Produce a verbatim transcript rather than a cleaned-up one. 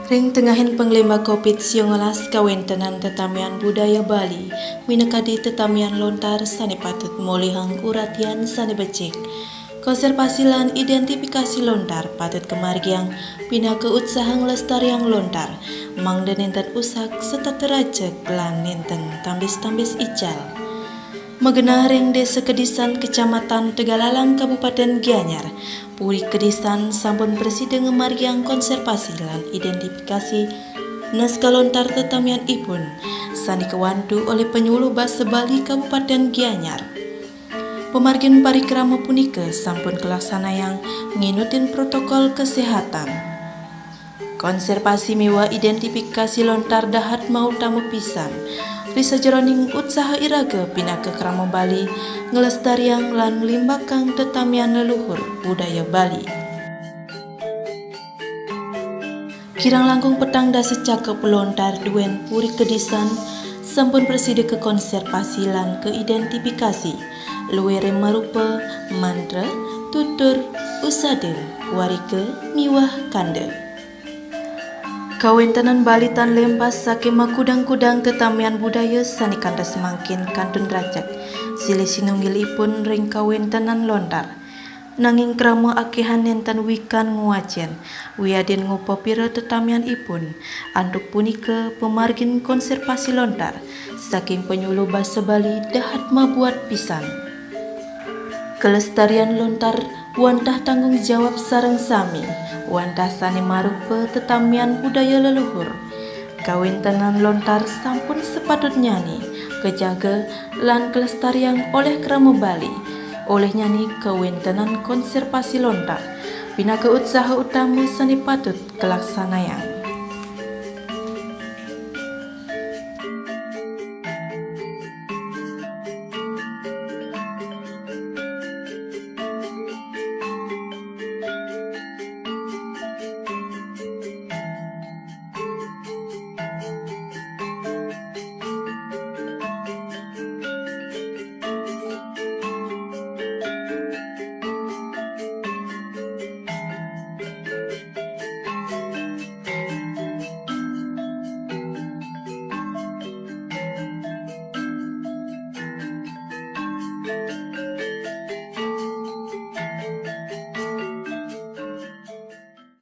Ring tengahing panglimbak covid sia welas, kawéntenan tetamian budaya Bali, minakadi tetamian lontar sané patut molihang uratian sané becik. Konservasi lan idéntifikasi lontar patut kamargiang pinaka utsaha nglestariang lontar, mangda nénten usak setata rajeg lan nénten tambis-tambis ical. Magenah ring Désa Kedisan, Kecamatan Tegalalang, Kabupatén Gianyar, Puri Kedisan sampun prasida ngamargiang konservasi lan idéntifikasi naskah lontar tetamianipun, sané kawantu olih Panyuluh Basa Bali Kabupatén Gianyar. Pamargin parikrama punika sampun kalaksanayang nginutin protokol kesehatan. Konservasi miwah idéntifikasi lontar dahat mautama pisan ri sajeroning utsaha iraga pinaka krama Bali nglestariang lan nglimbakang tetamian leluhur budaya Bali. Kirang langkung petang dasa cakep lontar duén Puri Kedisan sampun prasida kakonservasi lan kaidéntifikasi, luiré marupa mantra, tutur, usada, warika, miwah kanda. Kawéntenan Bali tan lémpas saking makudang-kudang tetamian budaya sané kantos mangkin kantun rajeg silih sinunggilipun ring kawéntenan lontar. Nanging krama akéhan nénten wikan ngwacén wiadin ngupapira tetamianipun. Antuk punika, pamargin konservasi lontar saking Panyuluh Basa Bali dahat mabuat pisan. Kelestarian lontar wantah tanggung jawab sareng sami, wantah sané marupa tetamian budaya leluhur. Kawéntenan lontar sampun sapatutnyané kajaga lan kalestariang olih krama Bali. Olihnyané kawéntenan konservasi lontar pinaka utsaha utama sané patut kalaksanayang.